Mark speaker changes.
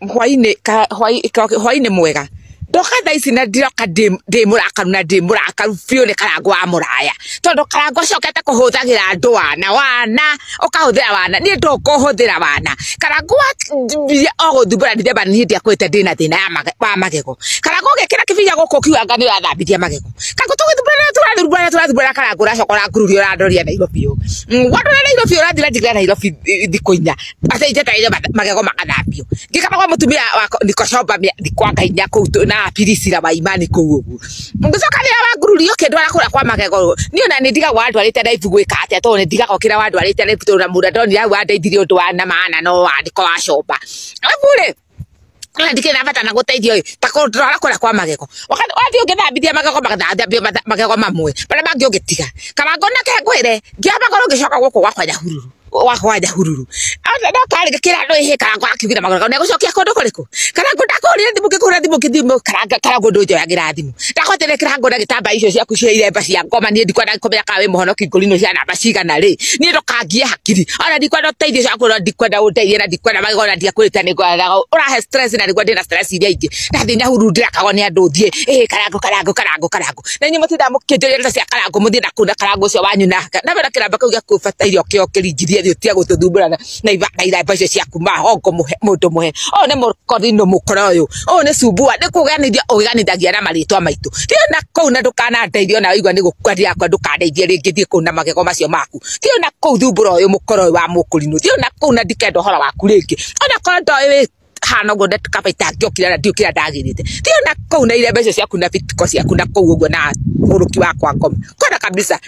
Speaker 1: Hwainĩ hwainĩ mwega. Ndoka thaa ici na ndiroka ndĩ mũrakaru na ndĩ mũrakaru biũ nĩ Karangũ wa mũraya, tondũ Karangũ acokete kũhũthagĩra andũ wana wana, ũkahũthĩra wana, niĩ ndoka ũhũthĩra wana. Karangũ wambirie o gũthumbũra Dithemba niĩ ndiakwĩrĩte ndĩna thĩna wa magego. Karangũ ũgĩkĩra kĩbinya gũkũ ũkiuga anga nĩ ũrathambithia magego. Karangũ tũgĩthumbũrana tũrathumbũrana tũrathumbũrana Karangũ ũracoka ũrangururia ũrandoria Nairobi ũũ. Wandora Nairobi ũrathiĩ ũranjigĩra Nairobi thikũ 4 atĩ njetereire magego magathambio. Ngĩkaba kwa mũtumia wa Nikoshomba thikũ anga 4 kũu na Pirisila wa Imani kũu ũguo. Ngĩcoka rĩrĩa wangururia ũkĩndwara kũrĩa kwa magego, niĩ ona nĩ ndigagwo wandwarĩte Nairobi gwĩka atĩa, tondũ nĩ ndigagwo kĩrĩa wandwarĩte Nairobi, tondũ na mũndũ ndonire hau wandeithirie ũndũ wa na maana no wandĩko wa Shomba. Arabu rĩ, ona ndikĩrĩ na bata na gũteithio ĩ, ta kũndwara kũrĩa kwa magego. Wakati wathiĩ ũngĩthambithia magego, magathambio magego mamwe, marĩa mangĩ ũngĩtiga. Karangũ nake ngwĩre, ngĩamba ngorwo ngĩcoka gũkũ gwakwa Nyahururu. Gwakwa Nyahururu. No karĩ ngĩkĩra andũ ĩhĩ, Karangũ akiugire magego nĩ egũcokia kũndũ kũrĩkũ? Karangũ ndakũhũrĩra thimũ, ngĩkũhũrĩra thimũ ngĩthiĩ Karangũ ndũnjoyagĩra thimũ. Ndakũhotire Karangũ na gĩtambaya icio ciaku cia iremba cia ngoma, niĩ ndikwenda kũmenya kana wĩ mũhonoki ngũrinũ cia namba cigana rĩ. Niĩ ndũkangie hakiri. Ona ndikwenda ũteithio ũcio waku, ndikwenda ũndeithie na ndikwenda magego na ndiakwĩrĩte nĩ ngwendaga ũrahe stress na nĩguo ndĩna stress iria ingĩ. Ndathiĩ Nyahururu ndĩrakagwo nĩ andũ thiĩ, ĩhĩ Karangũ Karangũ Karangũ Karangũ. Na inyuĩ mũtindaga mũkĩnjũria ndeto cia Karangũ, mũthiĩ na kũu na Karangũ ũcio wanyu na wena kĩramba kĩu gĩaku ũbataire ũkĩo ũkĩringithie thĩ ũtige gũtũthumbũra na iremba icio ciaku mahongo mũhe mũndũ mũhe. Ũyũ nĩ mũkorino mũkora ũyũ. Ũyũ nĩ cumbua, nĩ kũganithia ũganithagia na marĩtwa maitũ. Thiĩ na kũu na ndũkanandeithie ona waigua nĩ gũkua ndirakua, ndũkandeithie rĩngĩ, thiĩ kũu na magego macio maku. Thiĩ na kũu thumbũra ũyũ mũkora ũyũ wa mũkũrinũ. Thiĩ na kũu na ndikenda ũhoro waku rĩngĩ. Ona korwo ndoĩ wĩ hana ũguo kaba itangĩokire na ndiũĩ kĩrĩa ndagĩrĩte. Thiĩ na kũu na iremba icio ciaku na bitiko ciaku na kũu ũguo na ũrũki wakwa ngoma. Kona kabisa.